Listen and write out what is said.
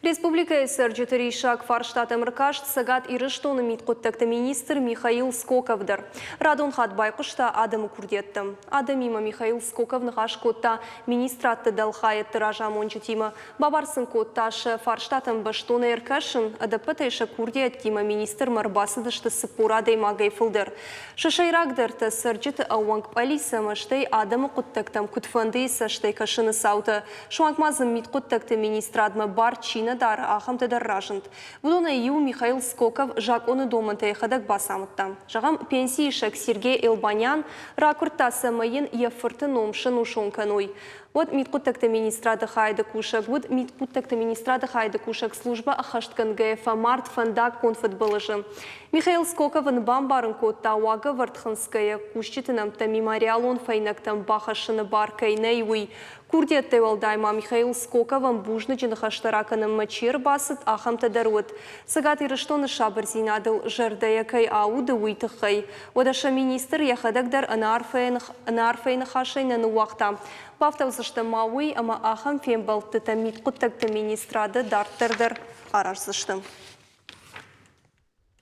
Республикӕйы цӕрджыты риссаг фарстатӕм ӕркаст Цӕгат Ирыстоны мидхъуыддӕгты министр Михаил Скоков дӕр. Радон хатт байхъуыста адӕмы курдиӕттӕм. Адӕмимӕ Михаил Скоков ныхас кодта министрадты дӕлхайӕдты разамонджытимӕ. Бабар сын кодта сӕ фарстатӕм бӕстонӕй ӕркӕсын. Ӕдӕппӕтӕй сӕ курдиӕттимӕ министрмӕ ӕрбацыдысты 40 адӕймагӕй фылдӕр. Сӕ сӕйрагдӕртӕ цӕрджыты ӕууӕнк пъӕлицӕмӕ, стӕй адӕмы хъуыддӕгтӕм куыдфӕндыйы цӕстӕй кӕсыны цаутӕ. Суанг ма дзы мидхъуыддӕгты министрадмӕ бар чи нӕ дары, ахӕмтӕ дӕр разынд. Уыдонӕй иу Михаил Скоков закъоны домӕнтӕ йӕхӕдӕг бацамыдта. Зӕгъӕм, пенсиисӕг Сергей Элбанян ракуырдта, цӕмӕй йын йӕ фырты ном сӕнусон кӕной. Уӕд мидхъуыддӕгты министрады хайады кусӕг уыд мидхъуыддӕгты министрады хайады кусӕг службӕ ӕххӕстгӕнгӕйӕ фӕмард фӕндаггон фыдбылызы. Михаил Скоков ын бамбарын кодта, уагӕвӕрд хынцгӕйӕ кусджыты нӕмттӕ мемориалон фӕйнӕгтӕм бахӕссыны бар кӕй нӕй, уый. Курдиӕттӕй уӕлдай ма Михаил Скоковӕн бузныджы ныхӕстӕ ракӕнынмӕ чи ӕрбацыд, ахӕмтӕ дӕр уыд. Цӕгат Ирыстоны сабырдзинадыл зӕрдӕйӕ кӕй ауды, уый тыххӕй. Уӕдӕ сӕ министр йӕхӕдӕг дӕр ӕнӕарфӕйы ныхасӕй нӕ ныууагъта. Бафтаудзыстӕм ма уый, ӕмӕ ахӕм фембӕлдтытӕ мидхъуыддӕгты министрады дарддӕр дӕр араздзысты.